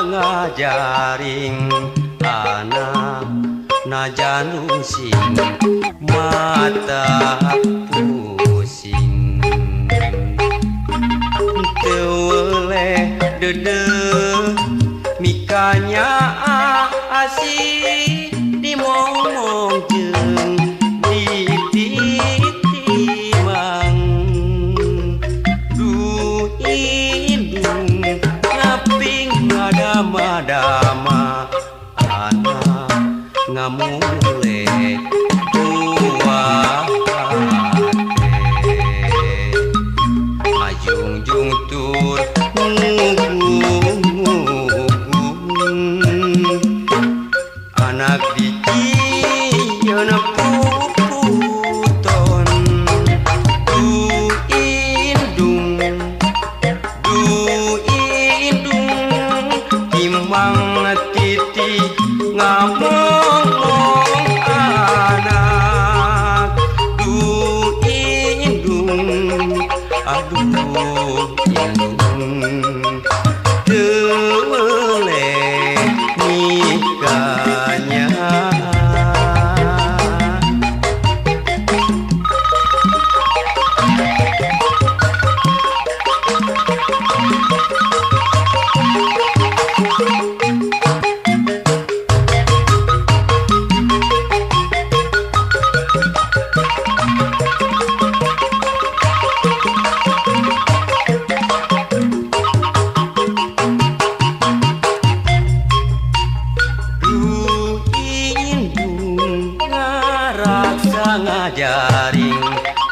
Ngajaring anak najan rungsing mata pusing teu weleh deudeuh mikanya asih dimomong jeung dititimang duh indung ngaping ngadama-dama anak ngamule buah hate ngajungjung tur ngugung anak dijieun puputon du indung timang titi ngamong anak du indung aduh indung teu weleh nikahnya. Ngajaring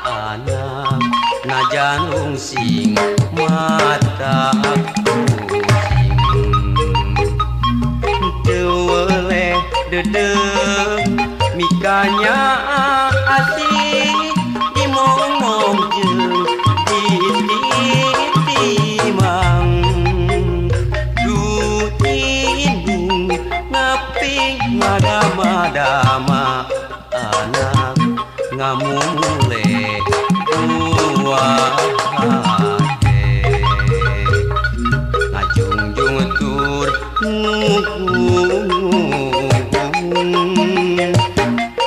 anak najan rungsing mata pusing teu weleh deudeuh mikanya asih dimomong jeung dititimang du indung ngaping ngadama-dama anak ngamule buah hate ngajungjung tur ngugung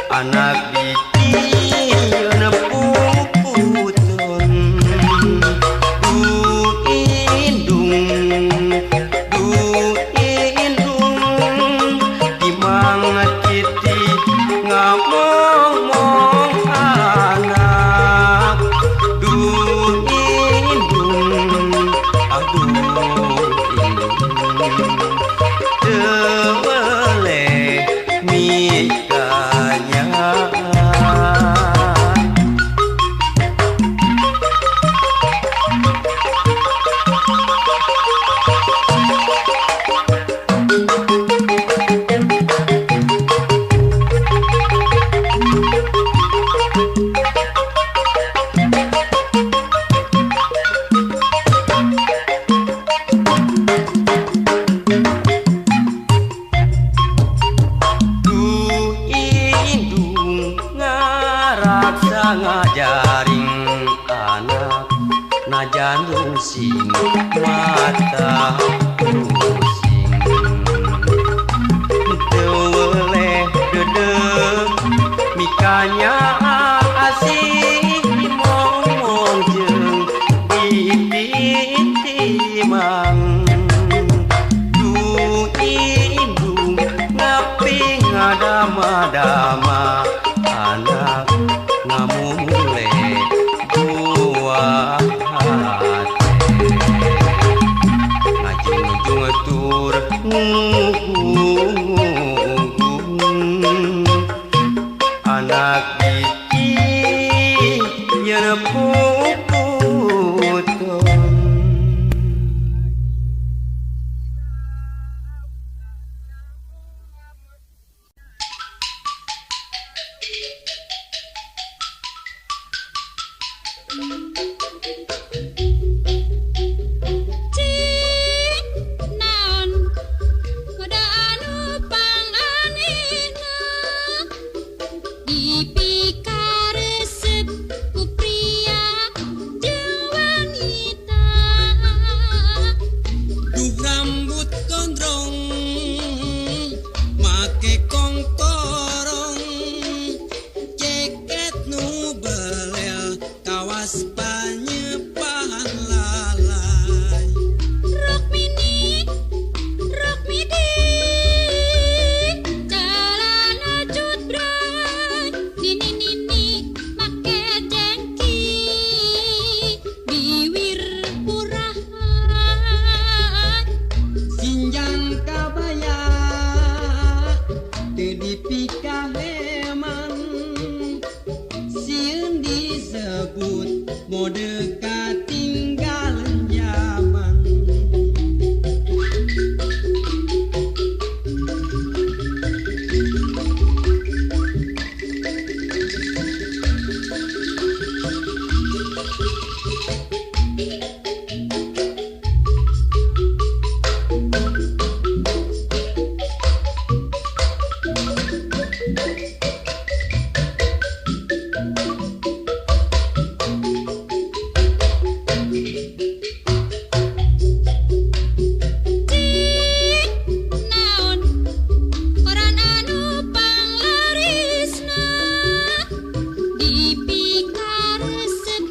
anak dijieun puputon du indung timang titi ngamong anak du indung aduh indung teu weleh mikanya. Ngajaring anak najan rungsing mata pusing teu weleh deudeuh mikanya asih dimomong jeung dititimang du indung ngaping ngadama-dama anak ngamule buah hate ngajungjung tur ngugung anak. Mode katinggalan zaman. Naon koran anu panglarisna dipikaresep.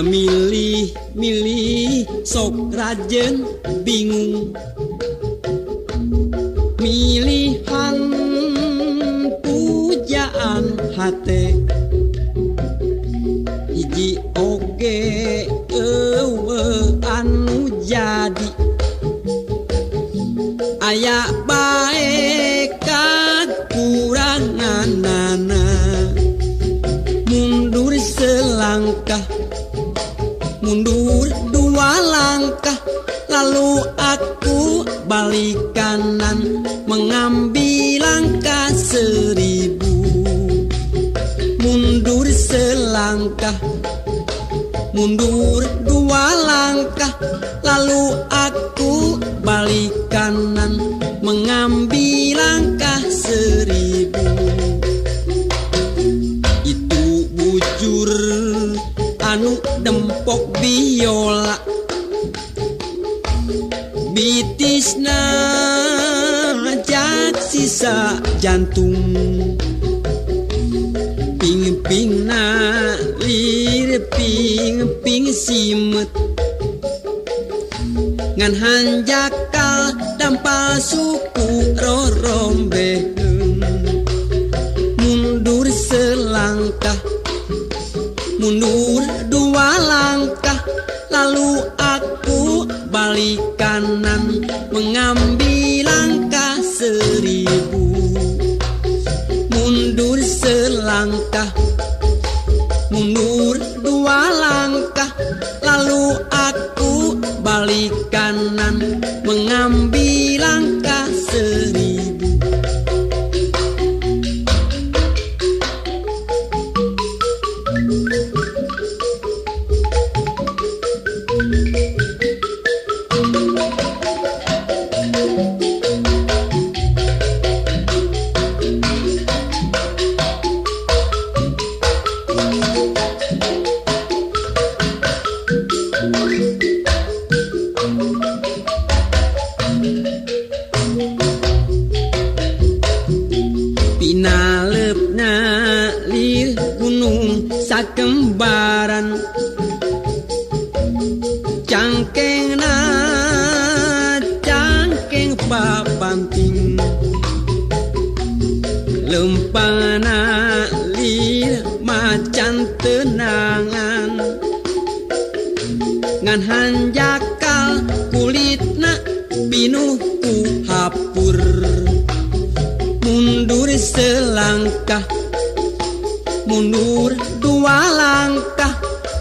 Milih-milih sok rajen bingung, milihan pujaan hate hiji oge eueuh anu jadi aya bae kakuranganana. Mundur selangkah, mundur dua langkah, lalu aku balik kanan mengambil langkah 1000. Mundur selangkah, mundur dua langkah, lalu aku balik kanan mengambil langkah 1000. Itu bujur anu dempok biola, bitisna jak sisa jantung, ping-pingna lir ping-ping simet, ngan hanjakal dampal suku rorombeheun. Mundur selangkah, mundur dua langkah, lalu aku balik kanan mengambil langkah 1000. Mundur selangkah, mundur dua langkah, lalu aku balik kanan mengambil langkah 1000. Pinalepna lir gunung sakembaran, cangkengna cangkeng papanting, lempangna lir macan tenangan, ngan hanjakal kulitna pinuh ku hapur. Mundur selangkah, mundur dua langkah,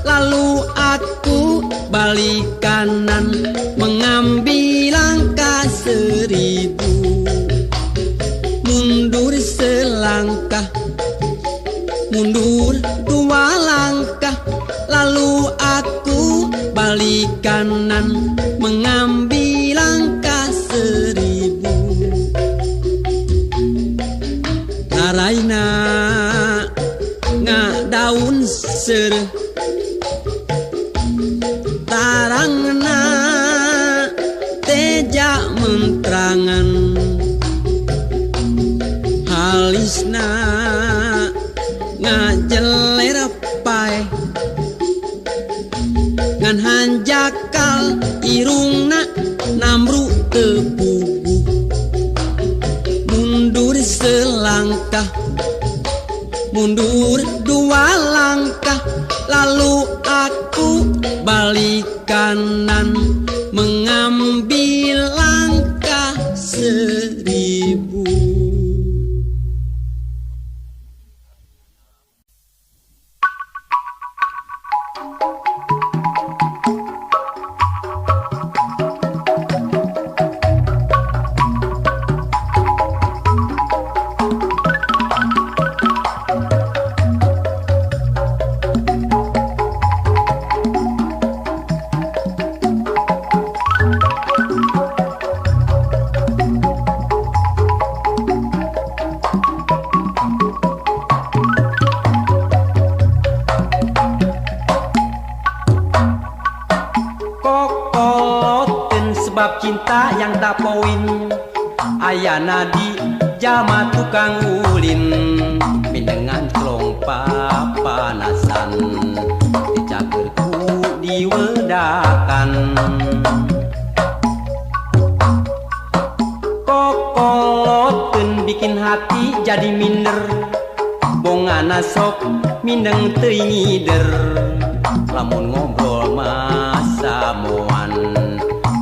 lalu aku balik kanan mengambil langkah 1000. Mundur selangkah, mundur dua langkah, lalu aku balik kanan mengambil langkah 1000. Taraina ngadaun seureuh, tarangna teja mentrangan, halisna ngajeler paeh, ngan hanjakal irungna namru teu puguh. Mundur selangkah, mundur dua langkah, lalu aku balik kanan mengambil langkah 1000. cinta yang tak poin. Ayana di jama tukang ulin, mindengan clong papanasan, dicagerku diwedakan. Kokoloteun bikin hati jadi minder, bongana sok mindeng teuing ngider. Lamun ngobrol masamuan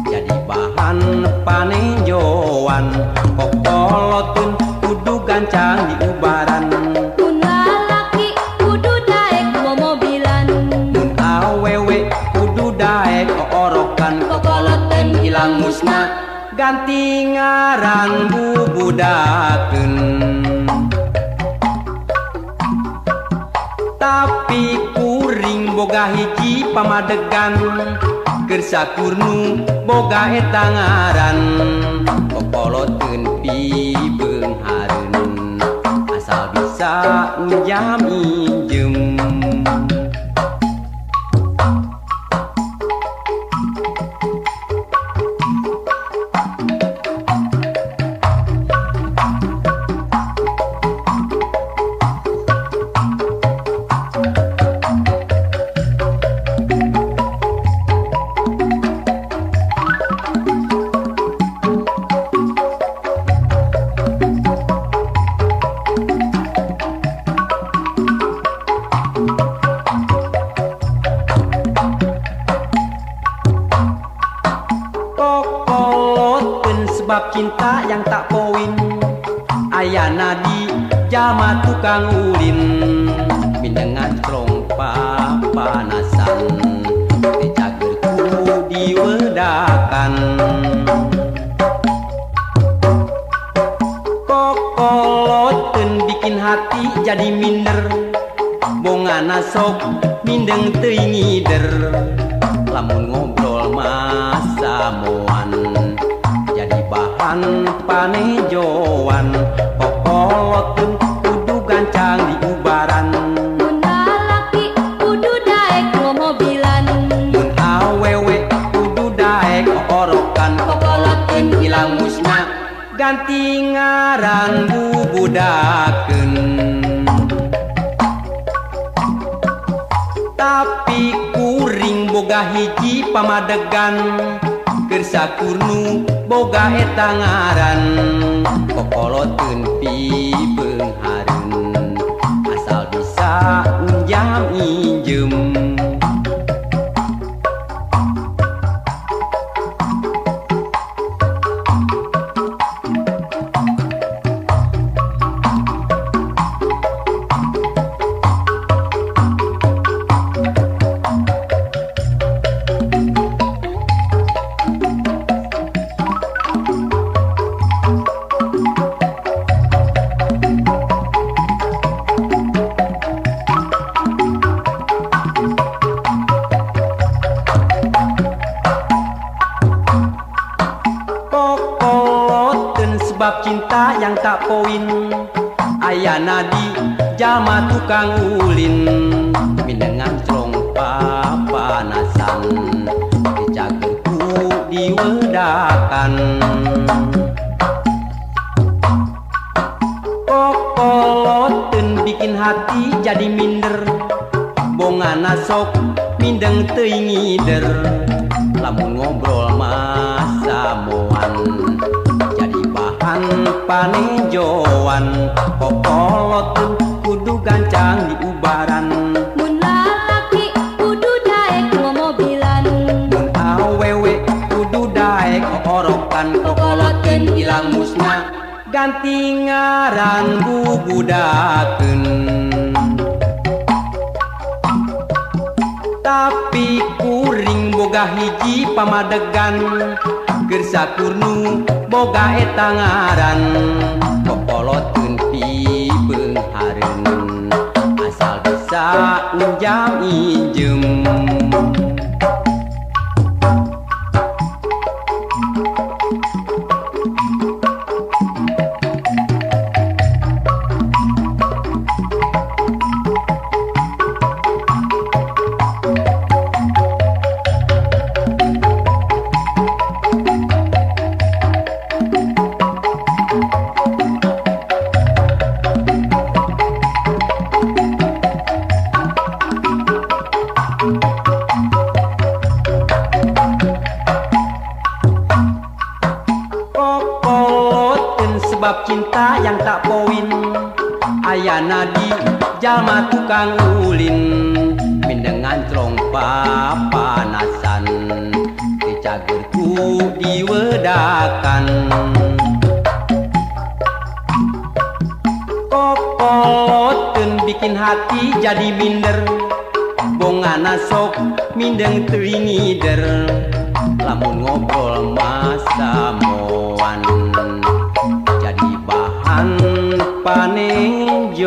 jadi bahan panenjoan. Kokoloteun kudu gancang diubaran, Mun lalaki kudu daek momobilan, mun awewe kudu daek oorokan. Kokoloteun hilang musna ganti ngaran bubudakeun. Tapi kuring boga hiji pamadegan, keur sakurnu boga eta ngaran. Kokoloteun pibeunghareun, asal bisa nginjam injem. Kokoloteun sebab cinta yang tak poin. Ayana di jama tukang ulin, mindengan clong papanasan, dicagerku diwedakan. Kokoloteun bikin hati jadi minder, bongana sok mindeng teuing ngider. Lamun ngobrol masamuan jadi bahan panejoan. Kokoloteun kudu gancang diubaran, Mun lalaki kudu daek momobilan, mun awewe kudu daek oorokan. Kokoloteun hilang musna ganti ngaran bubudakeun. Tapi kuring boga hiji pamadegan, keur sakurnu boga eta ngaran. Kokoloteun pibeunghareun, asal bisa nginjam injem. Kokoloteun sebab cinta yang tak poin. Ayana di jama tukang ulin, mindengan clong papanasan, dicagerku diwedakan. Kokoloteun bikin hati jadi minder, bongana sok mindeng teuing ngider. Lamun ngobrol masamuan jadi bahan panenjoan. Kokoloteun kudu gancang diubaran, Mun lalaki kudu daek momobilan, mun awewe kudu daek oorokan. Kokoloteun hilang musna ganti ngaran bubudakeun. Tapi kuring boga hiji pamadegan, keur sakurnu boga eta ngaran. Kokoloteun pibeunghareun, asal bisa nginjam injem. Ayana di jalma tukang ulin mindeng nganclong papanasan teu cager ku diwedakan. Kokoloteun bikin hati jadi minder, bongana sok mindeng teuing ngider, lamun ngobrol masamoan jadi bahan panenjoan.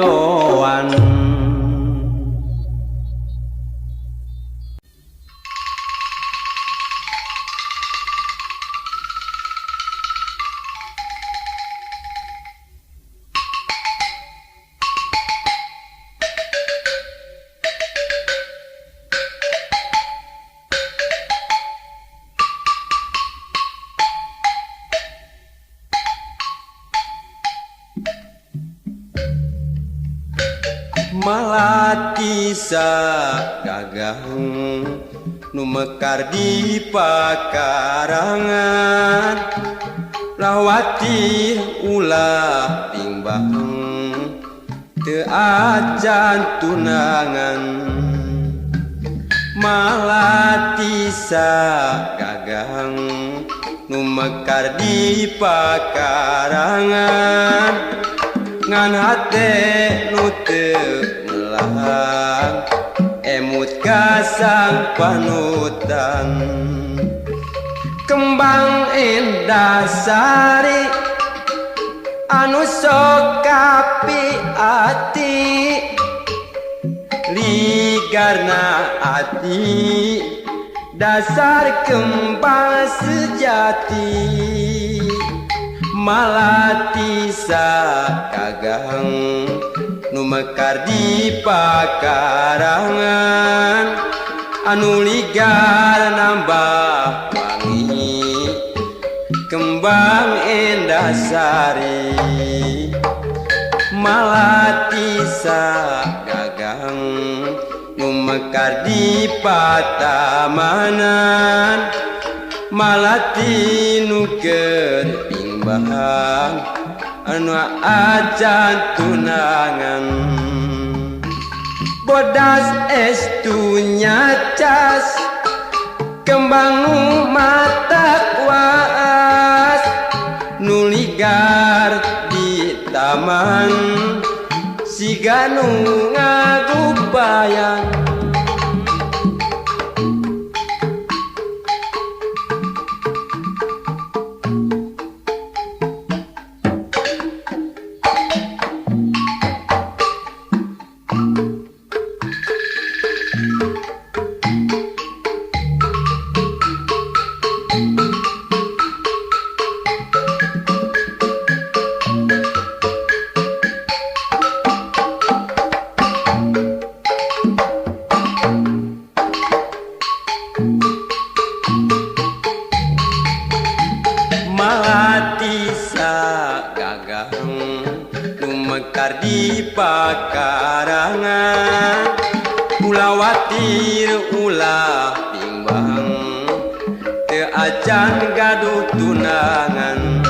Malatisa gagang nu mekar di pakarangan, lawati ulah bimbang teu acan tunangan. Malatisa gagang nu mekar di pakarangan, ngan hate nu teu melang emut ka sang panutan. Kembang endah sari anu sok kapi ati, ligarna ati dasar kembang sejati. Malatisa gagang nu mekar di pakarangan, anu ligar nambah wangi kembang endah sari. Malatisa gagang nu mekar di patamanan, malati nu keur bimbang anu acan tunangan. Bodas estu nyacas kembang nu matak waas, nu ligar di taman siga nu ngagubayan. Malatisa gagang nu mekar di pakarangan, ulah watir ulah bimbang teu acan gaduh tunangan.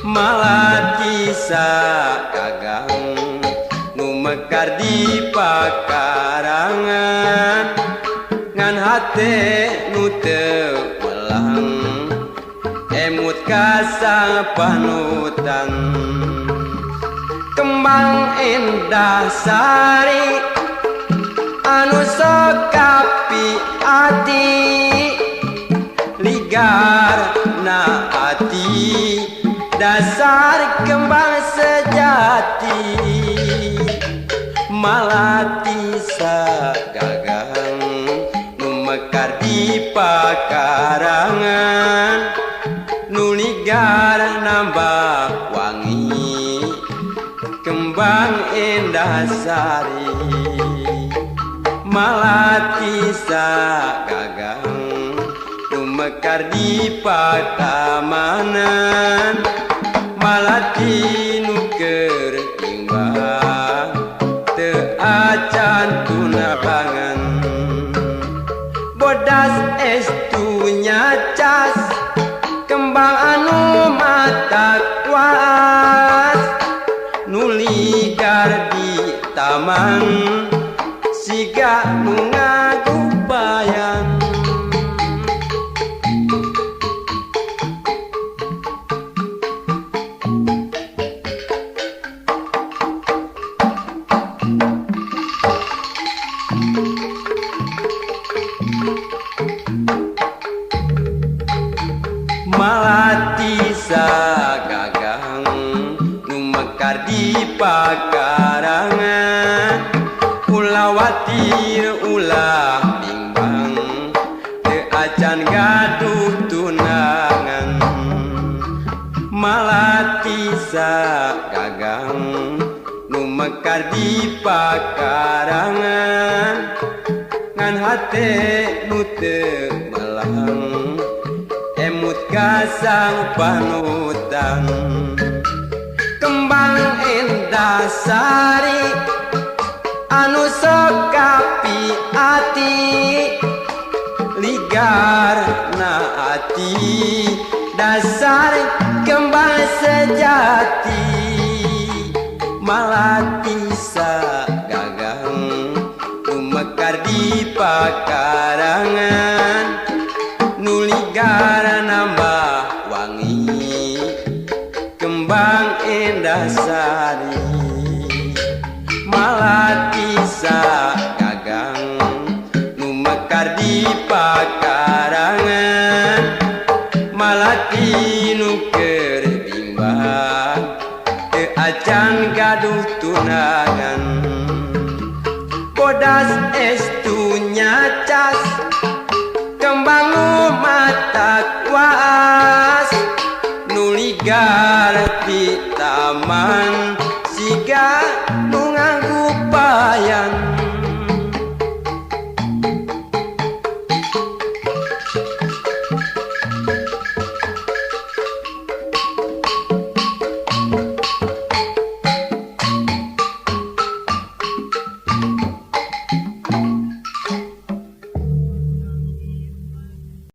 Malatisa gagang nu mekar di pakarangan, ngan hate nu teu melang emut ka sang panutan. Kembang endah sari anu sok kapi ati, ligar na ati dasar kembang sejati. Malatisa gagang nu mekar di pakarangan, nu ligar nambah wangi kembang endah sari. Malatisa gagang nu mekar di patamanan, malati nu keur bimbang teu acan tunangan. Bodas estu nyacas kembang anu matak waas, nu ligar mekar di taman siga nu ngagubayan. Malati sagagang nu mekar di pakarangan, ulah watir ulah bimbang teu acan gaduh tunangan. Malati sagagang nu mekar di pakarangan, ngan hate nu teu melang emut kasang panutan. Kembang endah sari anu sok kapi ati, ligar na ati dasar kembang sejati. Malati sagagang nu mekar di pakarangan, nu ligar nambah wangi kembang endah sari. Malati sagagang nu mekar di pakarangan, malati nu keur bimbang teu acan gaduh tunangan. Bodas estu nyacas kembang nu matak waas, nu ligar di taman